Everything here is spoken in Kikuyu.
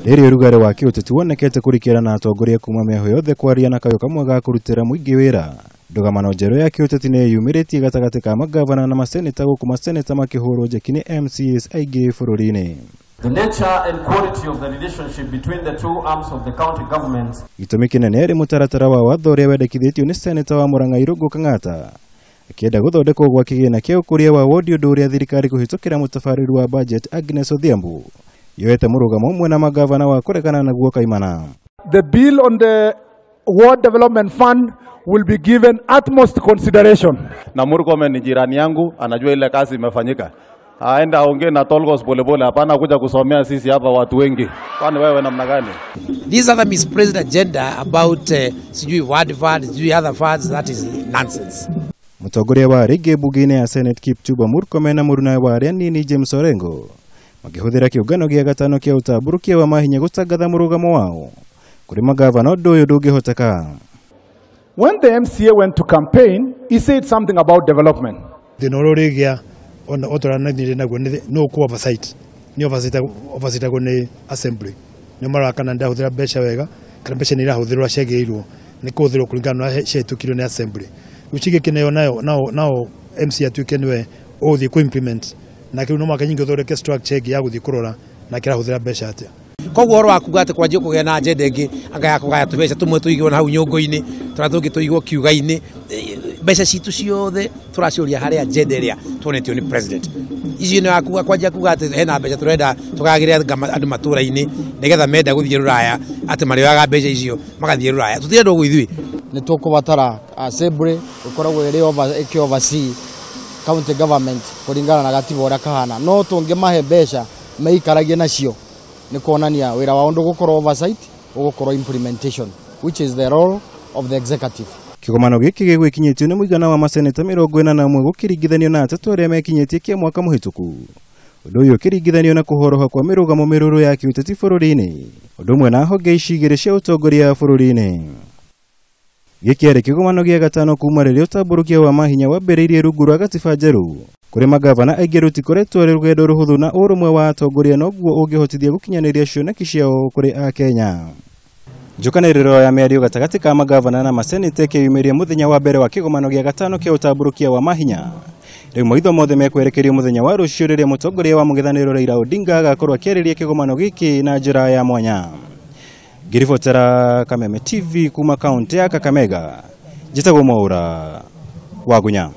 Rĩrĩ ũrugarĩ wa kĩũteti wonekete kũrikĩra na atongoria kuma mĩaho yothe kwaria na kayũ kamwe ga kũrutĩra mũingĩ wĩra. Ndũgamano njerũ ya kĩũteti nĩ yumĩrĩtie gatagatĩ ka magavana na maseneta gũkũ maseneta makĩhũrwo njeki nĩ MCAs aingĩ bũrũri-inĩ. The nature and quality of the relationship between the two arms of the county government. Gĩtũmi kĩnene arĩ mũtaratara wa watho ũrĩa wendekithĩtio nĩ seneta wa Murang'a Irũngũ Kang'ata akĩenda gũthondekwo gwa kĩgĩna kĩa ũkũria wa wodi ũndũ ũrĩa thirikari kũhĩtũkĩra mũtabarĩri wa budget Agnes Odhiambo yoete mũrũgamo ũmwe na magavana wa kũregana naguo kaimana. The bill on the Ward Development Fund will be given utmost consideration. Na Murkomen ni jirani yangu, anajua ile kazi imefanyika. Aenda aongee na Tolgos polepole, hapana kuja kusomea sisi hapa watu wengi. Kwani wewe namna gani? This other misplaced agenda about sijui ward fund, sijui other funds, that is nonsense. Mũtongoria wa rĩngĩ mbunge-inĩ ya Senate Kipchumba Murkomen na mũrunawe wa arĩa nini James Orengo makĩhũthĩra kĩũngano gĩa gatano kĩa ũtambũrũkia wa mahinya gũtangatha mũrũgamo wao kũrĩ magavana ũndũ ũyũ ndũngĩhoteka. When the MCA went to campaign, he said something about development. Thĩna ũrĩa ũrĩgĩa ona ũtũrananire naguo nĩ ũkũ oversight nĩ oversight nĩ assembly nĩ marora kana ndahũthĩra mbeca wega kana mbeca nĩ irahũthĩrwo ciagĩrĩirwo nĩ kũhũthĩrwo kũringana na ciahĩtũkirio nĩ assembly. Rĩu cigĩkĩneo nayo nao MCA atuĩke nĩwe ũgũthiĩ kũ implement na kĩu no mũhaka nyingĩ ũthondeke structure ĩngĩ ya gũthiĩ kũrora na kĩrahũthĩra mbeca atĩa. Koguo ũhoro wa kuga atĩ kwanjia kũgĩa na agenda ĩngĩ anga ya kũgaya tũbeca tũmwe tũigwo na hau nyũngũ-inĩ tũrĩa tũngĩ tũigwo kiuga-inĩ, mbeca citũ ciothe tũraciũria harĩ agenda ĩrĩa tuonetio nĩ president. Icio nĩ wakuga kwanjia kuga atĩ hena mbeca tũrenda tũgagĩre andũ matũra-inĩ nĩgetha menda gũthiĩ rũraya atĩ marĩoyaga mbeca icio magathiĩ rũraya. Tũtirenda ũguo ithuĩ. Nĩ tũkũbatara assembly ĩkoragwo ĩrĩ ĩkĩ oversee county government kũringana na gatiba ũrĩa kahana, no tũngĩmahe mbeca meikaragie nacio nĩ kuonania wĩra wao ndũgũkorwo oversight, ũgũkorwo implementation, which is the role of the executive. Kĩgomano gĩkĩ gĩgwĩkinyĩtio nĩ mũigana wa maseneta 41 gũkĩringithanio na atatũ arĩa mekinyĩtie kĩa mwaka mũhĩtũku. Ũndũ ũyũ ũkĩringithanio na kũhoroha kwa mĩrũgamo mĩrũrũ ya kĩũteti bũrũri-inĩ ũndũ ũmwe na honge ici igĩrĩ cia ũtongoria bũrũri-inĩ. Gĩkĩ arĩ kĩgomano gĩa gatano kuma rĩrĩa ũtambũrũkia wa mahinya wambĩrĩirie rungu rwa gatiba njerũ. Kũrĩ magavana aingĩ rũtikoretwo rũrĩ rũgendo rũhũthũ na ũrũmwe wa atongoria noguo ũngĩhotithia gũkinyanĩria cioneki ciao kũrĩ Akenya. Njũkanĩrĩro ya mĩario gatagatĩ ka magavana na maseneta ĩkĩyumĩria mũthenya wa mbere wa kĩgomano gĩa gatano kĩa ũtambũrũkia wa mahinya. Rĩu maitho mothe mekwerekerio mũthenya wa rũciũ rĩrĩa mũtongoria wa mũng'ethanĩro Raila Odinga agakorwo akĩarĩria kĩgomano gĩkĩ na njĩra ya mwanya. Ngĩribotera Kameme TV kuma kaunti ya Kakamega, njĩtagwo Mwaura Wagunya.